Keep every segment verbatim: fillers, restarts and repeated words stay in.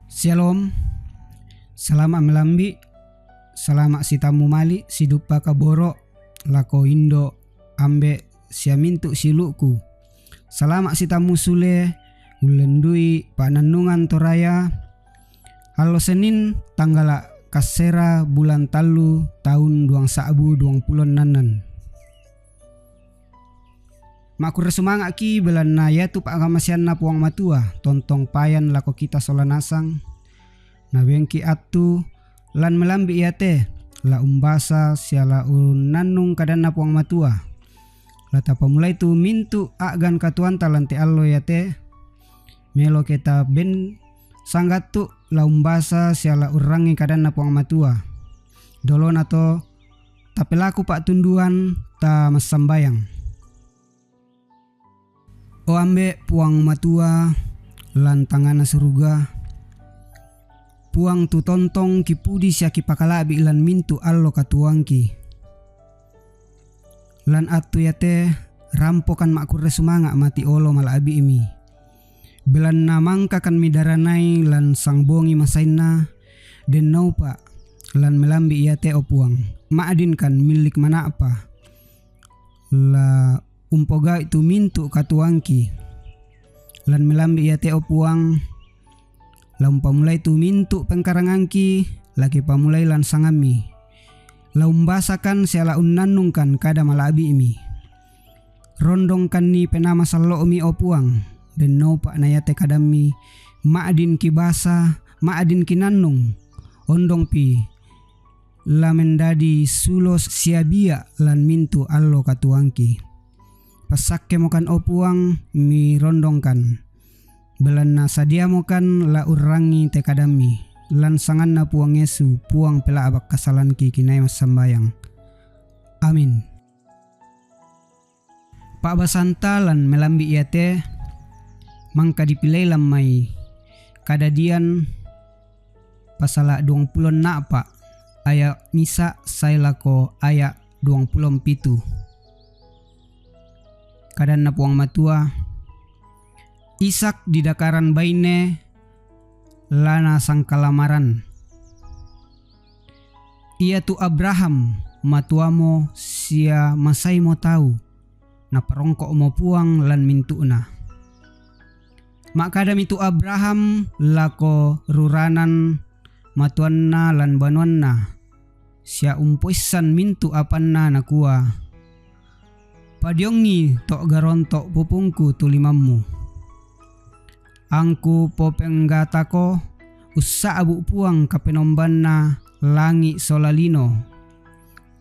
Syalom. Salama' melambi'. Salama' sitammu mali' siduppa kaboro' lako indo', ambe', sia mintu' siulu'ku. Salama' sitammu sule ullendui pa'nannungan Toraya allo Senin, tanggala' kassera, bulan tallu, taun duang sa'bu duang pulo annan. Makkurre sumanga'ki, belanna iatu pa'kamaseanna Puang Matua tontong payan lako kita sola nasang. Nabeangki attu lan melambi' iate, la umbasa sia la unnannung kadanna Puang Matua. La tapamulai tu mintu' a'gan katuoanta lan te allo iate. Melo ke taben sanggattu la umbasa sia la urrangngi kadanna Puang Matua. Dolona to tapelaku pa'tunduan, ta massambayang. O Ambe' Puang Matua, lan tangngana suruga, Puang tu tontong kipudi sia kipakala'bi' lan mintu' allo katuoangki. Lan attu iate rampokan makkurre sumanga' mati olo mala'bi'mi. Belanna mangkakan midaranai lan sangbongi masainna, dennoupa' lan melambi' iate, o Puang, ma'dinkan millik mana'pa. La umpogau'i tu mintu' katuoangki. Lan melambi' iate, o Puang, la umpamulai tu mintu' pengkarangangki, la kipamulai lan sangammi. La umbasakan sia la unnannungkan kada mala'bi'mi. Rondongkanni Penaa Masallo'mi, o Puang, dennoupa' na iate kadammi, ma'din kibasa, ma'din kinannung, ondongpi la mendadi sulo sia bia' lan mintu' allo katuoangki. Passakkemokan, o Puang, mirondongkan, belanna sadiamokan la urrangngi te kadammi, lan sanganna Puang Yesu, Puang pela'ba' kasalangki, kinae massambayang. Amin. Pa'basanta lan melambi' iate mangka dipilei lan mai Kadadian pasala' duangpulo enna'pa', aya' misa' sae lako aya' duangpulo mpitu. Kadanna Puang Matua, Ishak didakaran baine la nasangkalamaran. Iatu Abraham matuamo sia masaimo tau, naparongko'mo Puang lan mintu'na. Ma'kadami tu Abraham lako ruranan matuanna lan banuanna, sia umpoissan mintu' apanna, nakua, Padiongi to' garonto' pupungku tu limammu. Angku popenggatako ussa'bu' Puang Kapenombanna langi' sola lino,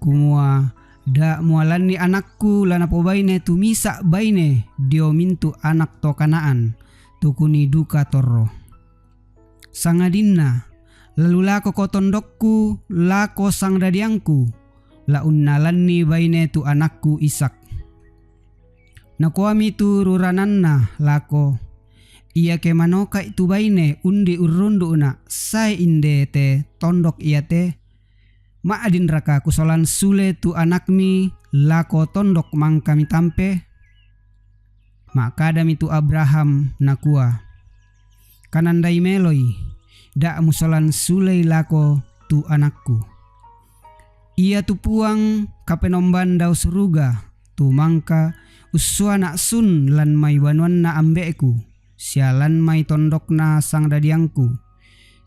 kumua, Da' mualanni anakku la napobaine tu misa' baine dio mintu' anak to Kanaan, tukuni duka torro. Sangadinna, la lulakoko tondokku lako sangdadiangku, la unnalanni baine tu anakku Ishak. Nakuami tu rurananna lako, Iake manokai tu baine undi urrundu'na', sae inde te tondok iate? Ma'dinraka kusolan sule tu anakmi lako tondok mangka mitampe? Ma'kadami tu Abraham, nakua, Kanandai meloi, da' musolan sulei lako tu anakku. Iatu Puang Kapenomban dao suruga, tu mangka ussuana' sun lan mai banuanna ambe'ku, sia lan mai tondokna sangdadiangku,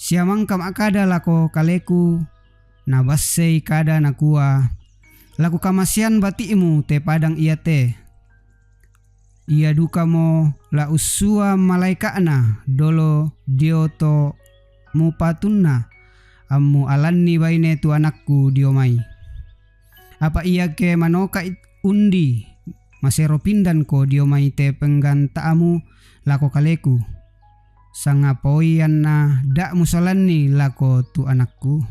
sia mangka ma'kada lako kaleku, nabassei kada, nakua, La kukamasean bati'mu te padang iate. Ia dukamo la ussua malaeka'na dolo dio to mupatunna, ammu alanni baine tu anakku dio mai. Apa iake manokai undi, masero pindanko dio mai te pengganta'mu lako kaleku, sangapoianna da' musolanni lako tu anakku.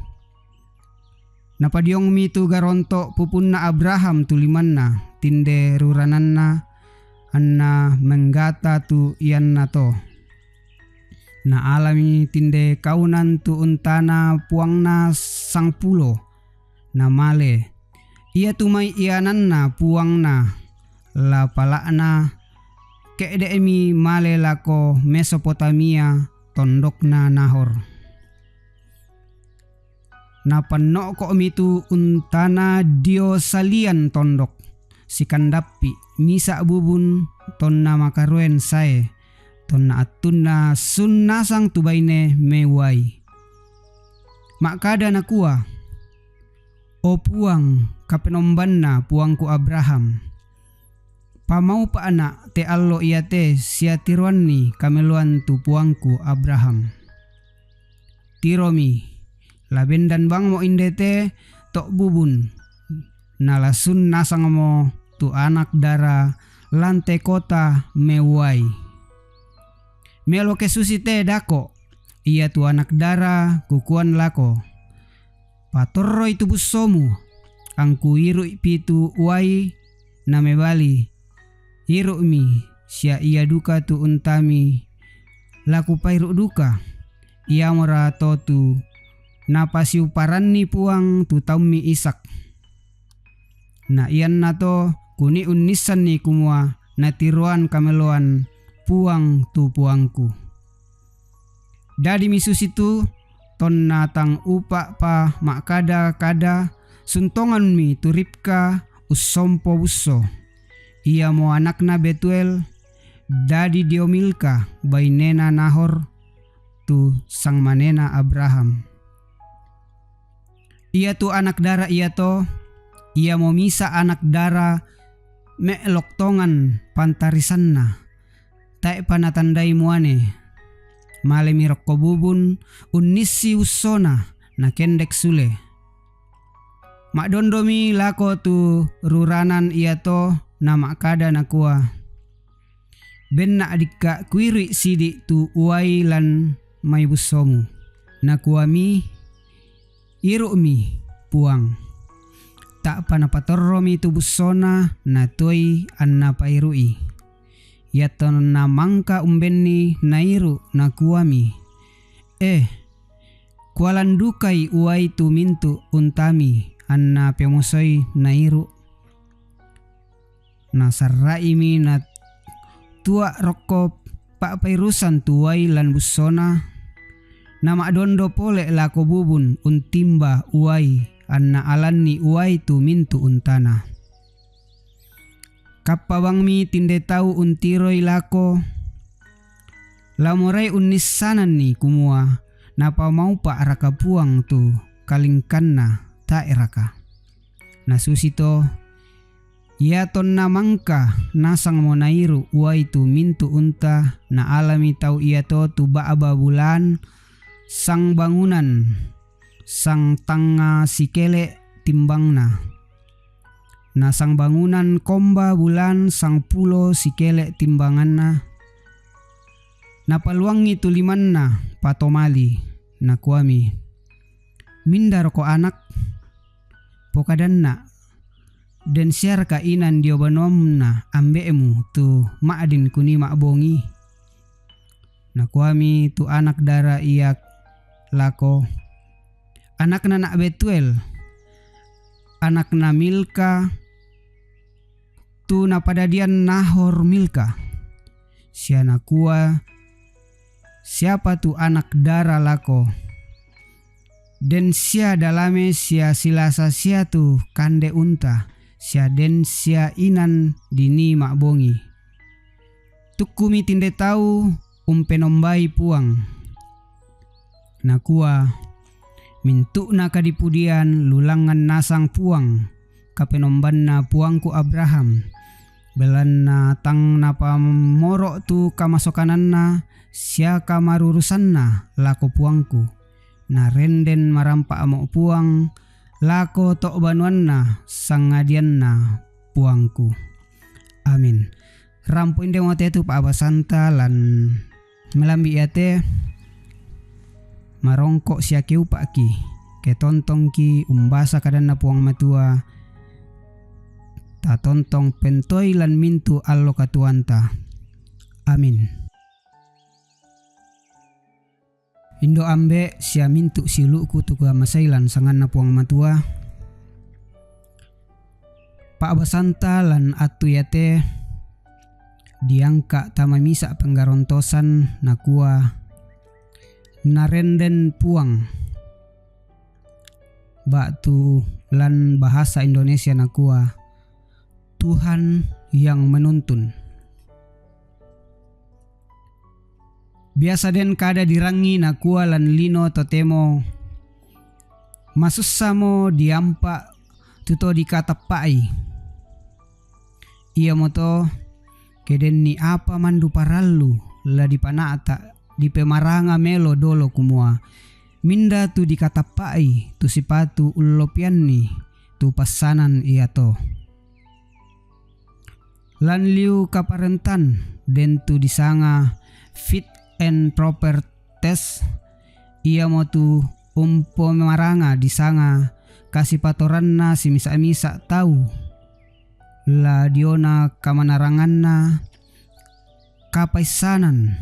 Napadiongmi tu garonto' pupunna Abraham tu limanna, tinde rurananna, anna menggata tu iannato. Naalami tinde kaunan tu untana puangna sangpulo, namale. Iatu mai iananna puangna, la pala'na ke'de'mi male lako Mesopotamia, tondokna Nahor. Napanno'ko'mi tu untana dio salian tondok, sikandappi', misa' bubun tonna makaroen sae, tonna attunna sun nasang tu baine meuai. Ma'kada nakua, "O Puang, Kapenombanna puangku Abraham, pamaupa'na' te allo iate sia tiroanni kameloan tu puangku Abraham. Tiromi, la bendan bangmo inde te to' bubun, na la sun nasangmo tu anak dara lan te kota meuai. Melo ke susi te dako', iatu anak dara kukuan lako, 'Patorroi tu bussomu, angku iru'i pitu uai,' na mebali, 'Iru'mi sia ia duka tu untami la kupairu' duka.' Iamora to tu napasiuparanni Puang tu taummi Ishak. Na iannato kuni unnissanni kumua natiroan kameloan Puang tu puangku." Dadimi susitu, tonna tang upa'pa ma'kada-kada, sun tonganmi tu Ribka ussompo busso, iamo anakna Betuel, dadi dio Milka, bainena Nahor, tu sangmanena Abraham. Iatu anak dara iato, iamo misa' anak dara me'lok tongan pantarisanna, tae'pa natandai muane. Malemi rokko bubun unnissi ussona, nakendek sule. Ma'dondomi lako tu ruranan iato, nama'kada nakua, "Benna' dikka' kuiru'i sidi' tu uai lan mai bussomu." Nakuami, "Iru'mi, Puang." Ta'pa napatorromi tu bussona, natoi anna pairu'i. Iatonna mangka umbenni nairu', nakuami, "Eh, kualan dukai uai tu mintu' untami anna pemosoi nairu'." Nasarra'imi natua' rokko pa'pairusan tu uai lan bussona, nama'dondo pole lako bubun untimba uai anna alanni uai tu mintu' untana. Kappa bangmi tinde tau untiroi lako, la morai unnissananni kumua napamaupa'raka Puang tu kalingkanna, tae'raka? Nasusito, iatonna mangka nasangmo nairu' uai tu mintu' unta, naalami tau iato tu ba'ba bulaan sangbangunan sangtangnga sikele' timbangna, na sangbangunan komba bulaan sangpulo sikele' timbanganna. Napaluangi tu limanna patomali, nakuami, "Mindaroko, anak? Pokadanna', den siaraka inan dio banuamna ambe'mu tu ma'din kunii ma'bongi?" Nakuami tu anak dara ia lako, "Anakna na' Betuel, anakna Milka, tu napadadian Nahor Milka." Sia nakua siapa tu anak dara lako, "Den sia dalame sia silasa sia tu kande unta, sia den sia inan dinii ma'bongi." Tukkumi tinde tau umpenombai Puang, nakua, "Mintu'na kadipudian lulangngan nasang Puang, Kapenombanna puangku Abraham, belanna tang napammoro' tu kamasokananna sia kamarurusanna lako puangku. Narenden marampa'mo Puang lako to' banuanna sangadianna puangku." Amin. Rampo inde mo tetu pa'basanta lan melambi' iate, marongko' sia keupa'ki, ke tontongki umbasa kadanna Puang Matua, tatontong pentoi lan mintu' allo katuoanta. Amin. Indo' ambe' sia mintu' siulu'ku tu kuamasei lan sanganna Puang Matua, pa'basanta lan attu iate diangka' tama misa' penggarontosan, nakua, Narenden Puang. Ba'tu lan bahasa Indonesia nakua, Tuhan yang menuntun. Biasa den kada dirangi nakua lan lino totemo, masussamo diampa' tu to dikatappa'i. Iamoto, ke denni apa mandu parallu la dipana'ta' dipemaranga melo dolo kumua, minda tu dikatappa'i tu sipatu ullopianni tu passanan iato. Lan liu kaparentan den tu disanga fit and proper test, iamotu umpomaranga disanga kasipatoranna simisa-misa tau, la diona kamanaranganna, kapaissanan,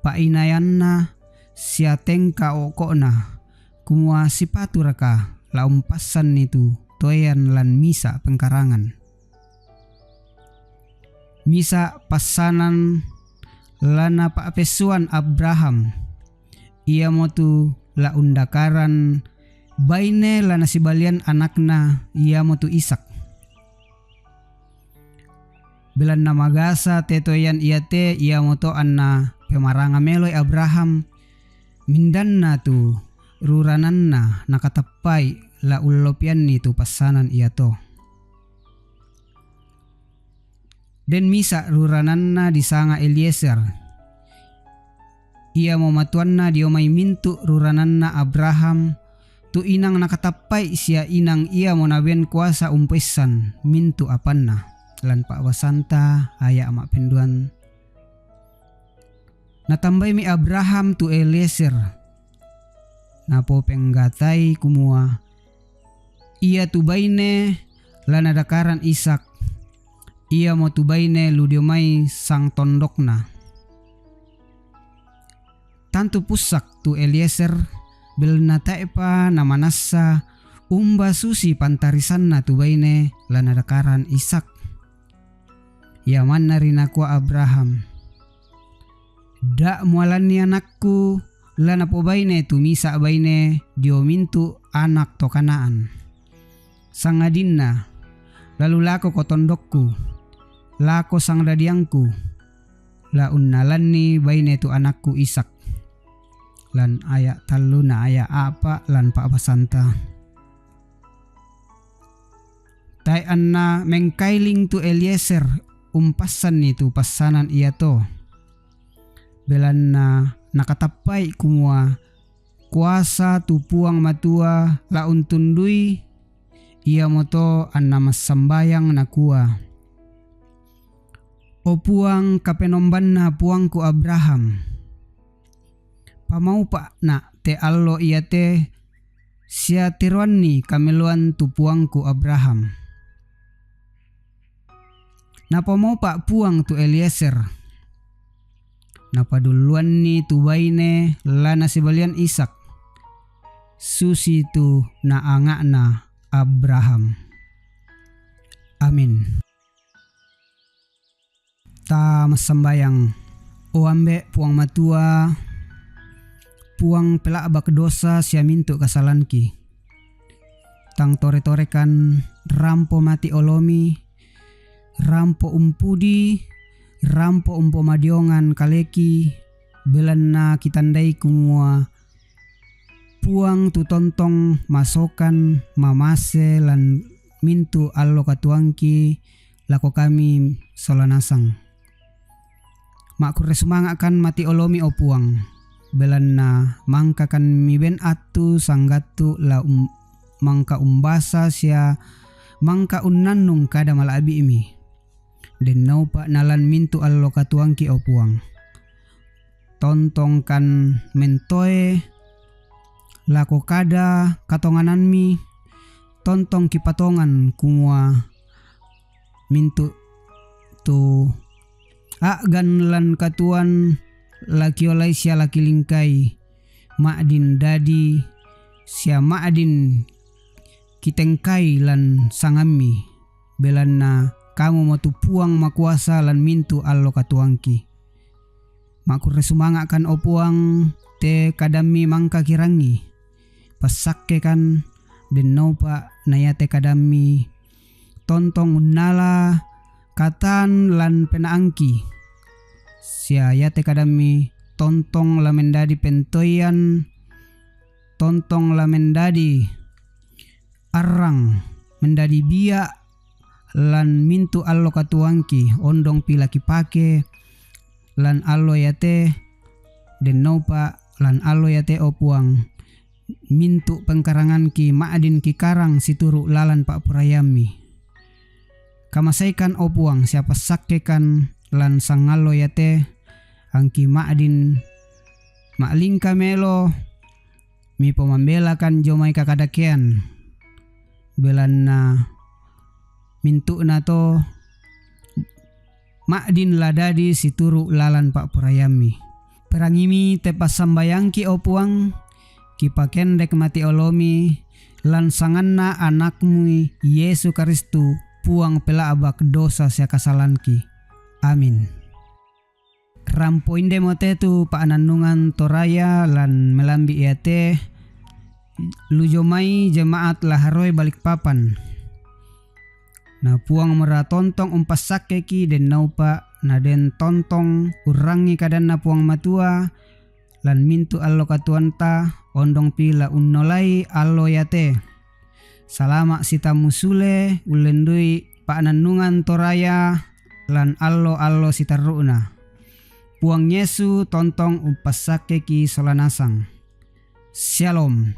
pa'inayanna, sia tengka oko'na, kumua sipaturaka la umpassanni tu toean lan misa pengkarangan. Misa passanan la napa'pessuan Abraham, iamotu la undakaran baine la nasibalian anakna, iamotu Ishak. Belanna magasa te toean iate, iamoto anna pemaranga meloi Abraham, mindanna tu rurananna nakatappai la ullopianni tu passanan iato. Den misa rurananna disanga Eliezer. Iamo matuanna dio mai mintu' rurananna Abraham, tu inang nakatappai sia inang iamo naben kuasa umpoissan mintu' apanna. Lan pa'basanta aya' ma'penduan. Natambaimi Abraham tu Eliezer, napopenggatai kumua, iatu baine la nadakaran Ishak, iamotu baine lu dio mai sangtondokna. Tantu pussak tu Eliezer, belanna tae'pa namanassa umba susi pantarisanna tu baine la nadakaran Ishak. Ia manna ri nakua Abraham, da' mualanni anakku la napobaine tu misa baine dio mintu' anak to Kanaan. Sangadinna, lalu lako ko tondokku, lako sangdadiangku, la unnalanni baine tu anakku Ishak. Lan aya' tallu na aya' a'pa' lan pa'basanta. Tae' anna mengkailing tu Eliezer umpassanni tu passanan iato. Belanna nakatappai kumua kuasa tu Puang Matua la untundui, iamoto anna massambayang nakua, O Puang, kapenombanna puangku Abraham, pamaupa'na' te allo iate sia teroanni kameloan tu puangku Abraham. Napamaupa' Puang tu Eliezer, napadulluanni tu baine la nasibalian Ishak, susitu naanga'na Abraham. Amin. Ta massambayang. O Ambe' Puang Matua, Puang pela'bak dosa sia mintu' kasalanki. Tang tore-torekan rampo mati olomi, rampo umpudi, rampo umpomadiongan kaleki, belanna kitandai kumua Puang tu tontong masokan mamase lan mintu' allo katuangki lako kami sola nasang. Ma'kurre sumanga'kan mati olomi, o Puang, belanna mangkakan miben attu sanggattu la um-, mangka umbasa sia mangka unnannung kada mala'bi'mi. Dennaupa' nalan mintu' allo katuangki, o Puang. Tontongkan mentoe lako kada katonganammi, tontong kipatongan kumua mintu' tu a'gan lan katuoan la kiolai sia la kilingkai, ma'din dadi sia ma'din kitengkai lan sangammi, belanna Kamumotu Puang makuasa lan mintu' allo katuangki. Makkurre sumanga'kan, o Puang, te kadammi mangka kirangngi. Passakkekan, dennaupa na iate kadammi tontong unnala katan lan penaangki. Sia iate kadammi tontong la mendadi pentoian, tontong la mendadi arrang, mendadi biak lan mintu allo katuoangki, ondong pila kipake lan allo iate, dennaupa lan allo iate, o Puang, mintu pengkaranganki ma'din kikarang situru lalan pa'poraiammi. Kamasaikan, o Puang, sia passakkekan lan sangallo iate, angki ma'din ma'lingka melo mipomambelakan jomai kakadakean, belanna mintu'na to ma'din la dadi situru lalan pa'poraiammi. Perangimi te passambayangki, o Puang, kipakendek mati olomi lan sanganna Anakmu Yesu Karistu, Puang pela'bak dosa sia kasalanki. Amin. Rampo indemo te tu pa'nannungan Toraya lan melambi iate, lujomai jemaat laharoi Balikpapan. Na Puang mera tontong umpassakkeki, dennaupa na den tontong urrangi kadanna Puang Matua, lan mintu allo katuoanta, ondong pila unnolai allo iate. Salama sitammu sule ullendui pa'nannungan Toraya lan allo-allo sitarru'na. Puang Yesu tontong umpassakkeki sola nasang. Syalom.